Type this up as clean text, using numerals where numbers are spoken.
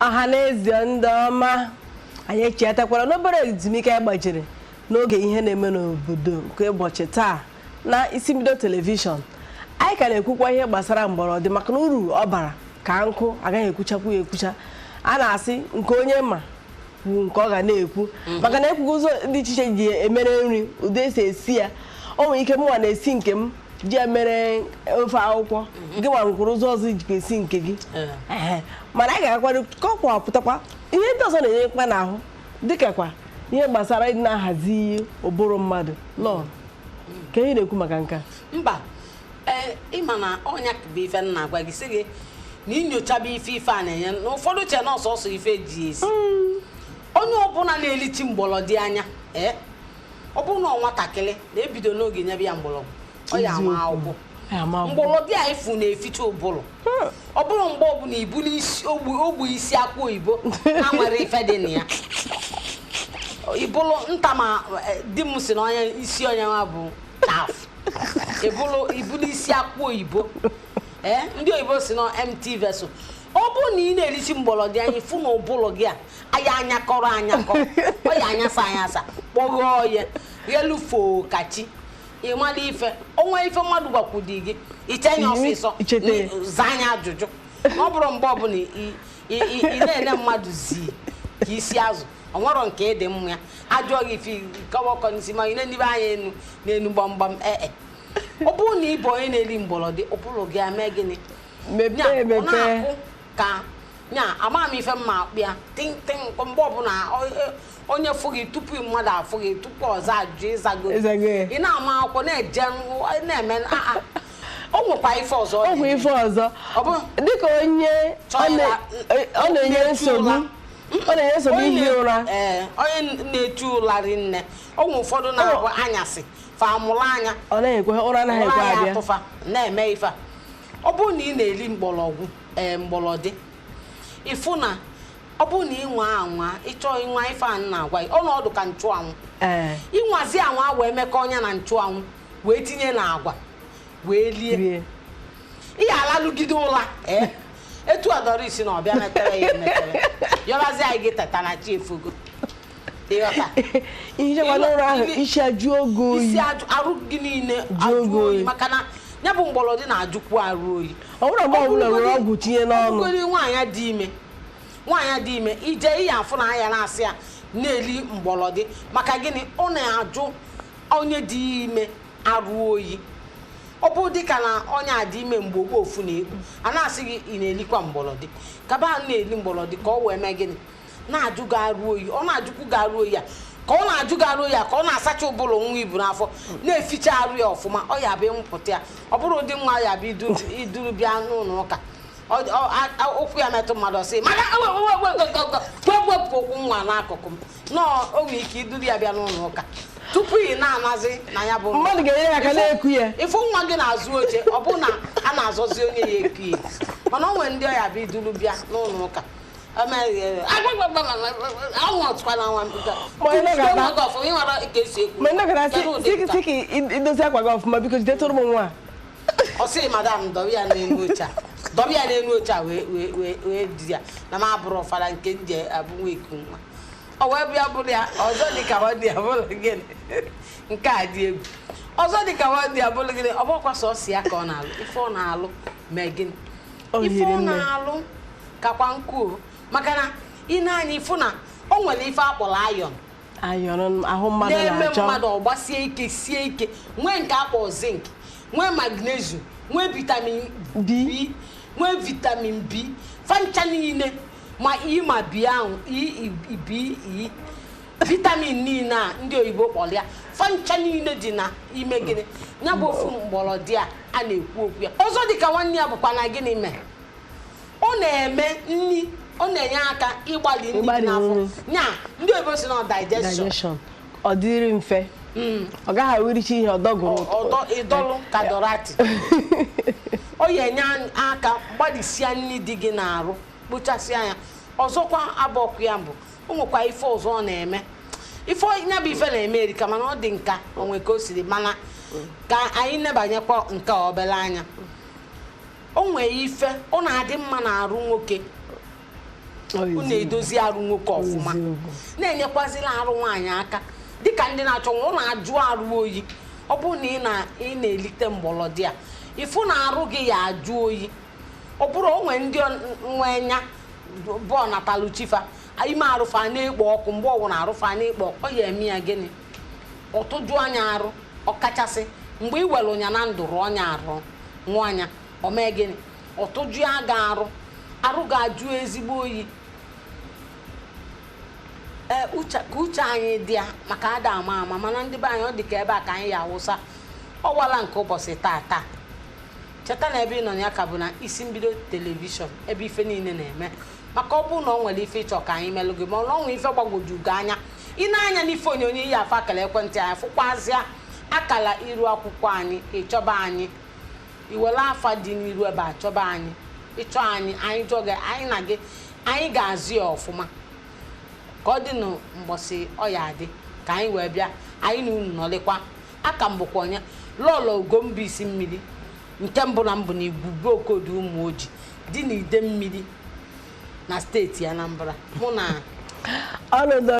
Ọha na eze, ndị ọma, anyị echighatakwara n'obere ezumike anyị gbajiri n'oge ihe na-eme n'obodo nke ụbọchị taa na Isi Mbido Television. Anyị ka na-ekwukwa ihe gbasara mgbọrọdị, maka na uru ọ bara ka nkụ agaghị ekwuchakwu ya ekwucha. A na-asị nke onye ma bụ nke ọ ga na-ekwu, maka na ekwugo ụzọ dị iche iche ji emere nri, ụdị esi esi ya. O nwere ike mụnwa na-esi nke m ji emere ofe akwụkwọ, gị nwa nwekwara ụzọ ọzọ ijikwa esi nke gị. Ehe. Mana anyị ga-agakwado ka ọ kwapụtakwa ihe ndị ọzọ na-enyekwa n'ahụ, dịka kwa ihe gbasara ịdị na-ahazi ụbụrụ mmadụ lọ ka ihe na-ekwu maka nke a. Mba, ee, ịma na ọnya bụ ife m na-agwa gị, sị gị na inyochaba ife a na-enye na ụfọdụ che na ọsọsọ ife ji esi. Onye ọbụla na-elichi mgbọrọdị anya, ee, ọ bụrụ na ọ nwatakịrị na-ebido n'oge nyebe ya mgbọrọgwụ, ọ ya ama akwụkwọ. Ya ama akwụkwọ. Mgbọrọdị a efu na-eficha ụbụrụ. Ọ bụrụ mgbe ọbụla ibulu isi ogbu isi akpụ oyibo na nwere ife dị na ya, ibulu nta ma di m si na onye isi onye nwa bụ taf, ibulu isi akpụ oyibo, ee, ndị oyibo si na empty vessel. Ọ bụrụ na ị na-erichi mgbọrọdị anyị, fụ na ụbụrụ gị a aya anyakọrọ anyakọ, ọ ya anyasa anyasa, kpọghọọ ya ghelufuo kachi. Ị mara ife onwe ife mmadụ gwakwudi gị, ichenye ọsịsọ. Ichete. Zaa anya ajụjụ. Na ọ bụrụ mgbe ọbụla ị na-ele mmadụ zi ka isi azụ, ọ nwere nke ịdị mma ya ajụọ gị ife kọwa ọkọ n'isi, ma ị na-enibe anya enu n'enu gbamgbam. Ee, ọ bụrụ na ị bụ onye na-eri mgbọrọdị, ụbụrụ gị ame gịnị? Mepee. Nya, ọ mepee. Na-akụ ka nya ama m ife mma akpụ ya ting ting. Mgbe ọbụla onye fụ gị, tupu mmadụ afụ gị, tupu ọzọ ajụ ịzago. Ịzago ya. Ị na-ama akwụkwọ na-eje na-eme aa. O nwekwa ife ọzọ ọ ọ bụ na-eme. Ife ọzọ Ọ bụ dịka onye Chọọ ọ na-enye na-echu nsogbu ụra. Ọ na-enye nsogbu Onye ihi ụra. Ee, onye na-echu ụra rinne, o nwe ụfọdụ na-abụ anyasị fa amụrụ anya. Ọ naghị ekwe, ụra anaghị ekwe ụra ya abịa. Atụfa na-eme ife a. Ọ bụrụ na ị na-eri mgbọrọgwụ, ee, mgbọrọdị, ịfụ na ọ bụrụ na ị nwa anwa ịchọọ ịnwa ife a na-agwa gị, ọnọdụ ka nchụanwụ. Ịnwazi anwa wee mekọ ọnya na nchụanwụ wee tinye na agwa wee lie. Rie. Ị ga-alalụgide ụla, ee, etu adọrọ isi na ọbịa metere ya emetere yọbazi anyị gị teta na chi efugo, ịghọta? Ihichakwa n'ụra ahụ, isi ajụ oge oyi. Isi ajụ, arụ gị niile Jụọ ajụ oge oyi oyi. Maka na ya bụ mgbọrọdị na-ajụkwu arụ oyi. Ọ bụrụ mgbe ọbụla were ọgwụ tinye n'ọnụ. Ọbụgodi nwaanyị dị ime, nwaanyị dị ime ije ihe afụ na anya na-asị ya na-eli mgbọrọdị, maka gịnị? Ọ na-ajụ onye dị ime arụ oyi. Ọ bụ dịka na onye a dị ime mgbe ogbo ofu na-ekpu, a na-asị gị ị na-elikwa mgbọrọdị, kaba na-eli mgbọrọdị ka ọ wee mee gịnị? Na-ajụ gị arụ oyi. Ọ na-ajụkwu gị arụ oyi a, ka ọ na-ajụ gị arụ oyi a, ka ọ na-asacha ụbụrụ nwa ibu n'afọ, na-eficha arụ ya ọfụma. Ọ ya bụ ịmụpụta ya, ọ bụrụ ụdị nwa ya bụ iduru bịa n'ụlọ ụka, ụkwụ ya metụ mmadụ, ọsị maka wepụ ụkwụ nwa n'akụkụ m. Nọọ, o nwere ike iduru ya bịa n'ụlọ ụka, tupu ị na-anazi na ya bụ Mmadụ ga-enyere ya aka na-eku ya. Ịfụ nwa gị na-azụ oche, ọ bụ na a na-azọzi onye ya eku ya, mana o nwere ndị ọya bụ iduru bịa n'ụlọ ụka, Ma ị ị Ma ndị gara sị ka idozi akwa gị ọfụma, biko jidetụrụ m nwa a. Ọ sị madam, dọba ya n'elu oche a, dọba ya n'elu oche a, wee wee wee wee di ya na m abụrụ ọfara nke m ji abụ nwa eku nwa. Ọ wee bịa bụrụ ya ọzọ dị ka ọ dị abụrụ gịnị? Nke a dị egwu. Ọzọ dị ka ọ dị abụrụ gịnị? Ọ bụrụkwa sọsọ ya ka ọ na-alụ ife ọ na-alụ mee gịnị? O Ife hiri ọ nne. na-alụ kakwa nkụ o. Maka na ị na-anya ịfụ na o nwere ife akpọrọ iron Ayọrọ ahụ mmadụ na-eme na-achọ. Mmadụ ọ gbasie ike, sie ike, nwee nke akpọ zinc, nwee magnesium, nwee vitamin B. B, nwee vitamin B fancha niile, ma E ma B ahụ, E E B E, vitamin niile a ndị oyibo kpọrọ ya, fancha niile dị na ime gịnị? Ya bụ ofu mgbọrọdị a a na-ekwu okwu ya. Ọzọ dịka nwanne ya bụkwa na gịnị mee? Ọ na-eme nri, ọ na-enye aka ịgbali nri dị Ịgbali n'afọ. nri. Nya ndị oyibo si na ọ digestion. Digestion ọ dịrị mfe, ọ gaghị awụricha ihe ọdọgụrụ. Ọdọ ịdọlụ ka dọrati. Ọ ya enye aka gbalịsịa nri dị gị n'arụ, kpochasịa ya. Ọzọkwa abọkụ ya bụ o nwekwa ife ọzọ ọ na-eme. Ife ya bụ ife na-eme erika, mana ọ dị nka onwe ka o siri, mana ka anyị nebanyekwa nke a obere anya. O nwee ife ọ na-adị mma n'arụ nwoke. Ọ ọ eziokwu. na-edozi arụ nwoke ọfụma, Eziokwu. na-enyekwazila arụ nwaanyị aka dịka ndị na-achọ nwa. Ọ na-ajụ arụ oyi. Ọ bụrụ na ị na-elite mgbọlọdị a, ịfụ na arụ gị ya ajụ oyi. Ọ bụrụ o nwee ndị nwe nya bụ ọnatalụ chifa ime arụfa na-ekpo ọkụ, mgbe ọwụna arụfa na-ekpo ọkụ, ọ ya eme ya gịnị? Ọtụjụ anya arụ, ọkachasị mgbe ị were ụnya na ndụ rụọ ọnya arụ nwụọ anya, o mee gịnị? Ọtụjụ aga arụ, arụ ga-ajụ ezigbo oyi. Ee, uche ka uche anyị dị ya maka ada ama ama, mana ndị be anyị, ọ dị ka ebe a ka anyị ya awụsa ọwala nke ụbọchị taa taa. Cheta na ebe ị nọ na ya ka bụ na Isi Mbido Telivishọn, ebe ife niile na-eme. Maka ọ bụrụ na ọ nwere ife ịchọ ka anyị melụ gị, ma ọ na ọ nwere ife gbagwoju gị anya, ị na-anya n'ife onyonyo ihe afọ, akara ekwentị anyị, fụkwazịa akara iru akwụkwọ anyị, ịchọba anyị, iwere afa dị n'iru ebe a chọba anyị. Ịchọ anyị, anyị jụọ gị, anyị na gị, anyị ga-azụ ya ọfụma. Ka ọ dị n'mgbọsị ọ ya adị ka anyị wee bịa, anyị na unu nọlịkwa. Aka m bụkwa onye Lọlọ Ugomba Isi Mmiri nke mbụ na mbụ na Igwugwu Okodu Ụmụ Oji dị n'Ide Mmiri na steeti Anambra. Mụ na Ọnọdụ.